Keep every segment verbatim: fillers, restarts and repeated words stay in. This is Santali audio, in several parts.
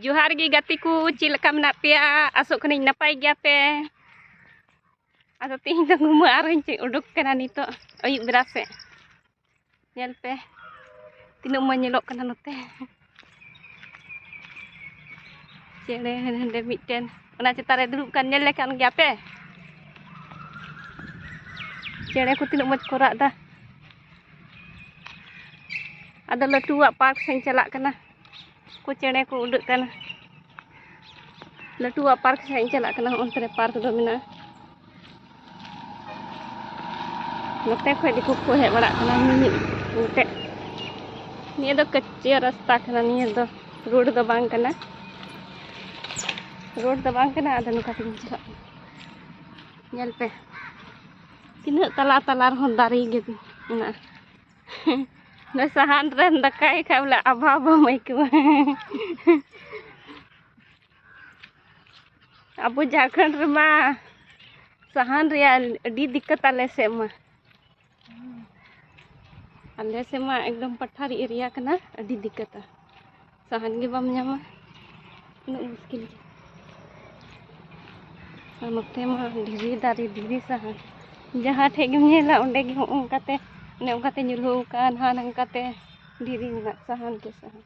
ᱡᱚᱦᱟᱨ ᱜᱮ ᱜᱟᱛᱮ ᱠᱚ, ᱪᱮᱫ ᱞᱮᱠᱟ ᱢᱮᱱᱟᱜ ᱯᱮᱭᱟ? ᱟᱥᱚᱜ ᱠᱟᱹᱱᱟᱹᱧ ᱱᱟᱯᱟᱭ ᱜᱮᱭᱟ ᱯᱮ᱾ ᱟᱫᱚ ᱛᱮᱦᱮᱧ ᱫᱚ ᱜᱷᱩᱢᱟᱹ ᱟᱨᱦᱚᱸᱧ ᱩᱰᱩᱠ ᱠᱟᱱᱟ ᱱᱤᱛᱚᱜ ᱟᱹᱭᱩᱵ ᱵᱮᱲᱟ ᱥᱮᱫ᱾ ᱧᱮᱞ ᱯᱮ ᱛᱤᱱᱟᱹᱜ ᱢᱚᱡᱽ ᱧᱮᱞᱚᱜ ᱠᱟᱱᱟ ᱱᱚᱛᱮ᱾ ᱪᱮᱬᱮ ᱦᱟᱸᱰᱮ ᱢᱤᱫᱴᱮᱱ ᱚᱱᱟ ᱪᱮᱛᱟᱱ ᱨᱮ ᱫᱩᱲᱩᱵ ᱠᱟᱱ ᱧᱮᱞ ᱞᱮᱠᱟᱱ ᱜᱮᱭᱟ ᱯᱮ? ᱪᱮᱬᱮ ᱠᱚ ᱛᱤᱱᱟᱹᱜ ᱢᱚᱡᱽ ᱠᱚ ᱨᱟᱜ ᱮᱫᱟ᱾ ᱟᱫᱚ ᱞᱟᱹᱴᱩᱣᱟᱜ ᱯᱟᱨᱠ ᱥᱮᱫ ᱤᱧ ᱪᱟᱞᱟᱜ ᱠᱟᱱᱟ᱾ ᱠᱚ ᱪᱮᱬᱮ ᱠᱚ ᱩᱰᱟᱹᱜ ᱠᱟᱱᱟ᱾ ᱞᱟᱹᱴᱩᱣᱟᱜ ᱯᱟᱨᱠ ᱥᱮᱫ ᱤᱧ ᱪᱟᱞᱟᱜ ᱠᱟᱱᱟ᱾ ᱚᱱᱛᱮ ᱨᱮ ᱯᱟᱨᱠ ᱫᱚ ᱢᱮᱱᱟᱜᱼᱟ᱾ ᱱᱚᱛᱮ ᱠᱷᱚᱡ ᱫᱤᱠᱩ ᱠᱚ ᱦᱮᱡ ᱵᱟᱲᱟᱜ ᱠᱟᱱᱟ ᱢᱤᱢᱤᱫ ᱮᱱᱛᱮᱫ᱾ ᱱᱤᱭᱟᱹ ᱫᱚ ᱠᱟᱹᱪᱤ ᱨᱟᱥᱛᱟ ᱠᱟᱱᱟ, ᱱᱤᱭᱟᱹ ᱫᱚ ᱨᱳᱰ ᱫᱚ ᱵᱟᱝ ᱠᱟᱱᱟ᱾ ᱨᱳᱰ ᱫᱚ ᱵᱟᱝ ᱠᱟᱱᱟ, ᱟᱫᱚ ᱱᱚᱝᱠᱟ ᱛᱮᱜᱤᱧ ᱪᱟᱞᱟᱜ ᱠᱟᱱᱟ᱾ ᱧᱮᱞ ᱯᱮ ᱛᱤᱱᱟᱹᱜ ᱛᱟᱞᱟ ᱛᱟᱞᱟ ᱨᱮᱦᱚᱸ ᱫᱟᱨᱮ ᱜᱮ ᱢᱮᱱᱟᱜᱼᱟ᱾ ᱚᱱᱟ ᱥᱟᱦᱟᱱ ᱨᱮᱢ ᱫᱟᱠᱟᱭ ᱠᱷᱟᱡ ᱵᱚᱞᱮ ᱚᱵᱷᱟᱵ ᱵᱟᱢ ᱟᱹᱭᱠᱟᱹᱣᱟ᱾ ᱟᱵᱚ ᱡᱷᱟᱲᱠᱷᱚᱸᱰ ᱨᱮᱢᱟ ᱥᱟᱦᱟᱱ ᱨᱮᱭᱟᱜ ᱟᱹᱰᱤ ᱫᱤᱠᱠᱟᱛ ᱟᱞᱮ ᱥᱮᱫ ᱢᱟ᱾ ᱟᱞᱮ ᱥᱮᱫ ᱢᱟ ᱮᱠᱫᱚᱢ ᱯᱟᱴᱷᱟᱨᱤ ᱮᱨᱤᱭᱟ ᱠᱟᱱᱟ, ᱟᱹᱰᱤ ᱫᱤᱠᱠᱟᱛᱟ᱾ ᱥᱟᱦᱟᱱ ᱜᱮ ᱵᱟᱢ ᱧᱟᱢᱟ, ᱩᱱᱟᱹᱜ ᱢᱩᱥᱠᱤᱞ ᱜᱮ᱾ ᱟᱨ ᱱᱚᱛᱮ ᱢᱟ ᱫᱷᱤᱨᱤ ᱫᱟᱨᱮ, ᱫᱷᱤᱨᱤ ᱥᱟᱦᱟᱱ, ᱡᱟᱦᱟᱸ ᱴᱷᱮᱡ ᱜᱮᱢ ᱧᱮᱞᱟ ᱚᱸᱰᱮ ᱜᱮ ᱦᱚᱸᱜᱼᱚ ᱚᱱᱠᱟᱛᱮ, ᱚᱱᱮ ᱚᱱᱠᱟᱛᱮ ᱧᱩᱨᱦᱟᱹ ᱟᱠᱟᱱ, ᱦᱟᱱᱟ ᱱᱚᱝᱠᱟᱛᱮ ᱫᱷᱤᱨᱤ ᱢᱮᱱᱟᱜ, ᱥᱟᱦᱟᱱ ᱜᱮ ᱥᱟᱦᱟᱱ᱾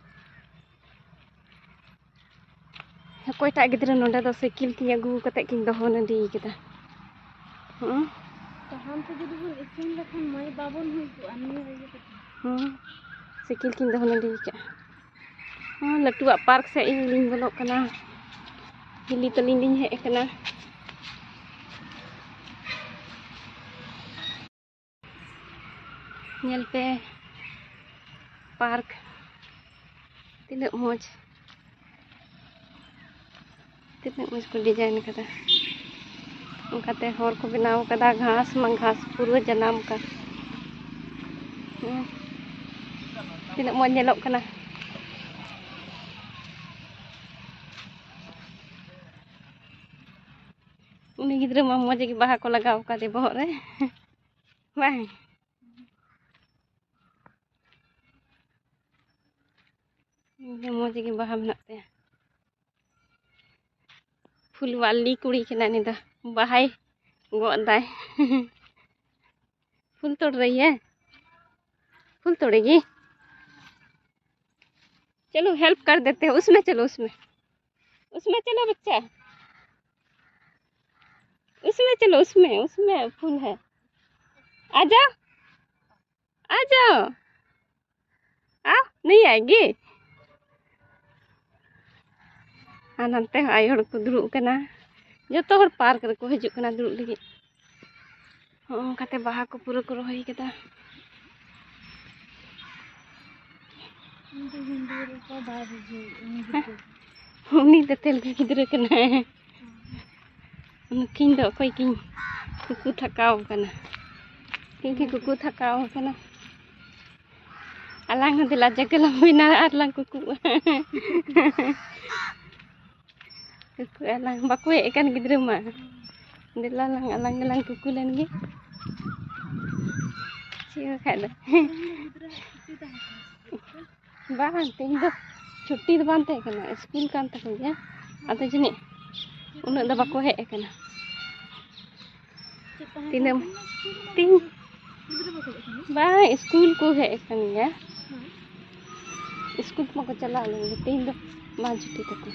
ᱚᱠᱚᱭᱴᱟᱜ ᱜᱤᱫᱽᱨᱟᱹ ᱱᱚᱰᱮ ᱫᱚ ᱥᱟᱭᱠᱮᱞ ᱛᱤᱧ ᱟᱹᱜᱩ ᱠᱟᱛᱮ ᱠᱤᱱ ᱫᱚᱦᱚ ᱱᱟᱰᱤ ᱠᱟᱫᱟ᱾ ᱦᱩᱸ? ᱥᱟᱦᱟᱱ ᱛᱮ ᱡᱩᱫᱤ ᱵᱚᱱ ᱤᱥᱤᱱ ᱞᱮᱠᱷᱟᱱ ᱢᱟᱹᱭ ᱵᱟᱵᱚᱱ ᱦᱩᱭ ᱠᱚᱜᱼᱟ ᱱᱤᱭᱟᱹ ᱤᱭᱟᱹ ᱠᱟᱛᱮ᱾ ᱦᱩᱸ, ᱥᱟᱭᱠᱮᱞ ᱠᱤᱱ ᱫᱚᱦᱚ ᱱᱟᱰᱤ ᱠᱟᱜᱼᱟ᱾ ᱦᱩᱸ, ᱞᱟᱹᱴᱩᱣᱟᱜ ᱯᱟᱨᱠ ᱥᱮᱫ ᱤᱧ ᱞᱤᱧ ᱵᱚᱞᱚᱜ ᱠᱟᱱᱟ᱾ ᱦᱤᱞᱤ ᱛᱟᱹᱞᱤᱧ ᱞᱤᱧ ᱦᱮᱡ ᱟᱠᱟᱱᱟ᱾ ᱧᱮᱞ ᱯᱮ ᱯᱟᱨᱠ ᱛᱤᱱᱟᱹᱜ ᱢᱚᱡᱽ, ᱛᱤᱱᱟᱹᱜ ᱢᱚᱡᱽ ᱠᱚ ᱰᱤᱡᱟᱭᱤᱱ ᱠᱟᱫᱟ᱾ ᱚᱱᱠᱟᱛᱮ ᱦᱚᱨ ᱠᱚ ᱵᱮᱱᱟᱣ ᱠᱟᱫᱟ, ᱜᱷᱟᱥ ᱢᱟ ᱜᱷᱟᱥ ᱯᱩᱨᱟᱹ ᱡᱟᱱᱟᱢ ᱠᱟᱱ᱾ ᱦᱩᱸ᱾ ᱛᱤᱱᱟᱹᱜ ᱢᱚᱡᱽ ᱧᱮᱞᱚᱜ ᱠᱟᱱᱟ᱾ ᱩᱱᱤ ᱜᱤᱫᱽᱨᱟᱹ ᱢᱟ ᱢᱚᱡᱽ ᱜᱮ ᱵᱟᱦᱟ ᱠᱚ ᱞᱟᱜᱟᱣ ᱠᱟᱫᱮ ᱵᱚᱦᱚᱜ ᱨᱮ᱾ ᱵᱟᱝ? ᱢᱚᱡᱽ ᱜᱮ ᱵᱟᱦᱟ ᱢᱮᱱᱟᱜ ᱛᱟᱭᱟ᱾ ᱯᱷᱩᱞ ᱣᱟᱞᱤ ᱠᱩᱲᱤ ᱠᱟᱱᱟᱭ ᱩᱱᱤ ᱫᱚ, ᱵᱟᱦᱟᱭ ᱜᱚᱜ ᱫᱟᱭ᱾ फूल तोड़ रही है, फूल तोड़ेगी। चलो, हेल्प कर देते हैं। उसमें चलो, उसमें, उसमें चलो बच्चा, उसमें चलो, उसमें, उसमें फूल है। आ जाओ, आ जाओ। आ, नहीं आएगी। ᱟᱨ ᱱᱚᱱᱛᱮ ᱦᱚᱸ ᱟᱭᱳ ᱦᱚᱲ ᱠᱚ ᱫᱩᱲᱩᱵ ᱠᱟᱱᱟ᱾ ᱡᱚᱛᱚ ᱦᱚᱲ ᱯᱟᱨᱠ ᱨᱮᱠᱚ ᱦᱤᱡᱩᱜ ᱠᱟᱱᱟ ᱫᱩᱲᱩᱵ ᱞᱟᱹᱜᱤᱫ᱾ ᱦᱚᱸᱜᱼᱚ ᱱᱚᱝᱠᱟᱛᱮ ᱵᱟᱦᱟ ᱠᱚ ᱯᱩᱨᱟᱹ ᱠᱚ ᱨᱚᱦᱚᱭ ᱠᱟᱫᱟ᱾ ᱩᱱᱤ ᱫᱚ ᱛᱮᱞᱜᱩ ᱜᱤᱫᱽᱨᱟᱹ ᱠᱟᱱᱟᱭ᱾ ᱱᱩᱠᱤᱱ ᱫᱚ ᱚᱠᱚᱭ ᱠᱤᱱ ᱠᱩᱠᱩ ᱛᱷᱟᱠᱟᱣ ᱠᱟᱱᱟ? ᱩᱱᱠᱤᱱ ᱠᱤᱱ ᱠᱩᱠᱩ ᱛᱷᱟᱠᱟᱣ ᱠᱟᱱᱟ᱾ ᱟᱞᱟᱝ ᱦᱚᱸ ᱫᱮᱞᱟ ᱡᱟᱜᱮ ᱞᱟᱝ ᱵᱮᱱᱟᱣᱟ ᱟᱨ ᱞᱟᱝ ᱠᱩᱠᱩᱜᱼᱟ᱾ ᱠᱩᱠᱩ ᱟᱞᱟᱝ ᱵᱟᱠᱚ ᱦᱮᱡ ᱟᱠᱟᱱ ᱜᱤᱫᱽᱨᱟᱹ ᱢᱟ᱾ ᱫᱮᱞᱟ ᱞᱟᱝ ᱟᱞᱟᱝ ᱜᱮᱞᱟᱝ ᱠᱩᱠᱩ ᱞᱮᱱ ᱜᱮ᱾ ᱪᱮᱫ ᱵᱟᱠᱷᱟᱡ ᱫᱚ᱾ ᱵᱟᱝ, ᱛᱮᱦᱮᱧ ᱫᱚ ᱪᱷᱩᱴᱤ ᱫᱚ ᱵᱟᱝ ᱛᱟᱦᱮᱸ ᱠᱟᱱᱟ, ᱥᱠᱩᱞ ᱠᱟᱱ ᱛᱟᱠᱚ ᱜᱮᱭᱟ᱾ ᱟᱫᱚ ᱡᱟᱹᱱᱤᱡ ᱩᱱᱟᱹᱜ ᱫᱚ ᱵᱟᱠᱚ ᱦᱮᱡ ᱟᱠᱟᱱᱟ᱾ ᱛᱤᱱᱟᱹᱜ ᱛᱤᱧ ᱵᱟᱝ, ᱥᱠᱩᱞ ᱠᱚ ᱦᱮᱡ ᱟᱠᱟᱱ ᱜᱮᱭᱟ᱾ ᱥᱠᱩᱞ ᱠᱚᱢᱟ ᱠᱚ ᱪᱟᱞᱟᱣ ᱞᱮᱱ ᱜᱮ, ᱛᱮᱦᱮᱧ ᱫᱚ ᱵᱟᱝ ᱪᱷᱩᱴᱤ ᱛᱟᱠᱚ᱾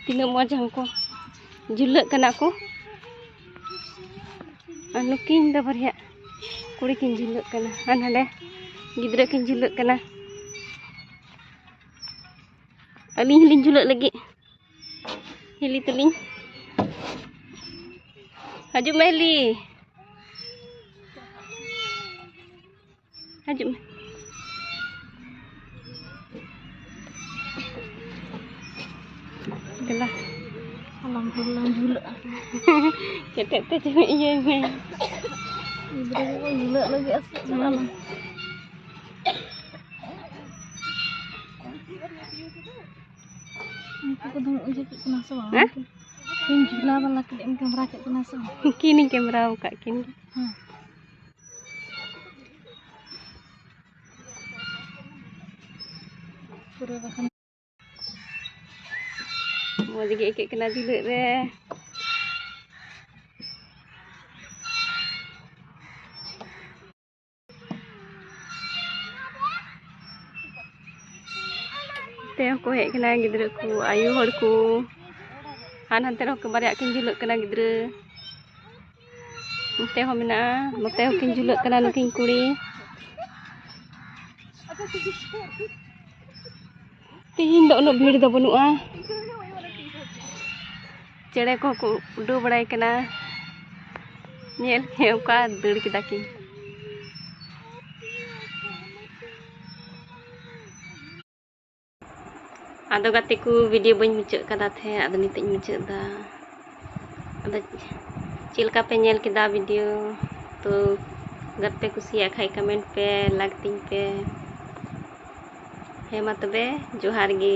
ᱛᱤᱱᱟᱹᱜ ᱢᱚᱡᱽ ᱦᱟᱱᱠᱩ ᱡᱷᱩᱞᱟᱹᱜ ᱠᱟᱱᱟ ᱠᱚ᱾ ᱟᱨ ᱱᱩᱠᱤᱱ ᱫᱚ ᱵᱟᱨᱭᱟ ᱠᱩᱲᱤ ᱠᱤᱱ ᱡᱷᱩᱞᱟᱹᱜ ᱠᱟᱱᱟ, ᱟᱨ ᱱᱟᱰᱮ ᱜᱤᱫᱽᱨᱟᱹ ᱠᱤᱱ ᱡᱷᱩᱞᱟᱹᱜ ᱠᱟᱱᱟ᱾ ᱟᱹᱞᱤᱧ ᱦᱚᱸᱞᱤᱧ ᱡᱷᱩᱞᱟᱹᱜ ᱞᱟᱹᱜᱤᱫ᱾ ᱦᱤᱞᱤ ᱛᱟᱹᱞᱤᱧ, ᱦᱤᱡᱩᱜ ᱢᱮ ᱦᱤᱞᱤ᱾ ᱦᱤᱡᱩᱜ ᱢᱮ᱾ ᱫᱮᱞᱟ᱾ ᱟᱞᱟᱝ ᱦᱚᱸᱞᱟᱝ ᱡᱷᱩᱞᱟᱹᱜᱼᱟ᱾ ᱠᱮᱴᱮᱡ ᱛᱮ ᱪᱮᱫ ᱤᱭᱟᱹᱭ ᱢᱮ᱾ ᱜᱤᱫᱽᱨᱟᱹ ᱠᱚᱠᱚ ᱡᱷᱩᱞᱟᱹᱜ ᱞᱟᱹᱜᱤᱫ ᱟᱥᱮ ᱪᱮᱫ ᱟᱞᱟᱝ? ᱩᱱᱠᱩ ᱠᱚᱫᱚᱢ ᱩᱭᱦᱟᱹᱨ ᱠᱮᱫ ᱠᱤᱱᱟ ᱥᱮ ᱵᱟᱝ? ᱦᱮᱸ? ᱤᱧ ᱡᱷᱩᱞᱟ ᱵᱟᱞᱟ ᱠᱟᱹᱴᱤᱡ ᱮᱢ ᱠᱮᱢᱨᱟ ᱠᱮᱫ ᱠᱤᱱᱟ ᱥᱮ ᱵᱟᱝ? ᱩᱱᱠᱤᱱᱤᱧ ᱠᱮᱢᱨᱟ ᱟᱠᱟᱫ ᱠᱤᱱ ᱜᱮ᱾ ᱦᱮᱸ᱾ ᱯᱩᱨᱟᱹ ᱵᱟᱠᱷᱟᱱ ᱢᱚᱡᱽ ᱜᱮ ᱟᱹᱭᱠᱟᱹᱜ ᱠᱟᱱᱟ ᱡᱩᱞᱟᱹᱜ ᱨᱮ᱾ ᱛᱮ ᱦᱚᱸᱠᱚ ᱦᱮᱡ ᱠᱟᱱᱟ ᱜᱤᱫᱽᱨᱟᱹ ᱠᱚ, ᱟᱭᱳ ᱦᱚᱲ ᱠᱚ, ᱟᱨ ᱦᱟᱱᱛᱮ ᱨᱮᱦᱚᱸ ᱠᱚ ᱵᱟᱨᱭᱟ ᱠᱤᱱ ᱡᱩᱞᱟᱹᱜ ᱠᱟᱱᱟ ᱜᱤᱫᱽᱨᱟᱹ᱾ ᱱᱚᱛᱮ ᱦᱚᱸ ᱢᱮᱱᱟᱜᱼᱟ, ᱱᱚᱛᱮ ᱦᱚᱸᱠᱤᱱ ᱡᱩᱞᱟᱹᱜ ᱠᱟᱱᱟ ᱱᱩᱠᱤᱱ ᱠᱩᱲᱤ᱾ ᱛᱮᱦᱮᱧ ᱫᱚ ᱩᱱᱟᱹᱜ ᱵᱷᱤᱲ ᱫᱚ ᱵᱟᱹᱱᱩᱜᱼᱟ᱾ ᱪᱮᱬᱮ ᱠᱚᱦᱚᱸ ᱠᱚ ᱩᱰᱟᱹᱣ ᱵᱟᱲᱟᱭ ᱠᱟᱱᱟ᱾ ᱧᱮᱞ ᱯᱮ ᱚᱠᱟ ᱫᱟᱹᱲ ᱠᱮᱫᱟ ᱠᱤᱱ᱾ ᱟᱫᱚ ᱜᱟᱛᱮ ᱠᱚ, ᱵᱷᱤᱰᱤᱭᱳ ᱵᱟᱹᱧ ᱢᱩᱪᱟᱹᱫ ᱠᱟᱫᱟ ᱛᱟᱦᱮᱸᱫ, ᱟᱫᱚ ᱱᱤᱛᱚᱜ ᱤᱧ ᱢᱩᱪᱟᱹᱫ ᱫᱟ᱾ ᱟᱫᱚ ᱪᱮᱫ ᱞᱮᱠᱟ ᱯᱮ ᱧᱮᱞ ᱠᱮᱫᱟ ᱵᱷᱤᱰᱤᱭᱳ? ᱛᱚ ᱜᱟᱛᱮ ᱠᱩᱥᱤᱭᱟᱜ ᱠᱷᱟᱡ ᱠᱚᱢᱮᱱᱴ ᱯᱮ, ᱞᱟᱭᱤᱠ ᱛᱤᱧ ᱯᱮ᱾ ᱦᱮᱸ ᱢᱟ ᱛᱚᱵᱮ, ᱡᱚᱦᱟᱨ ᱜᱮ᱾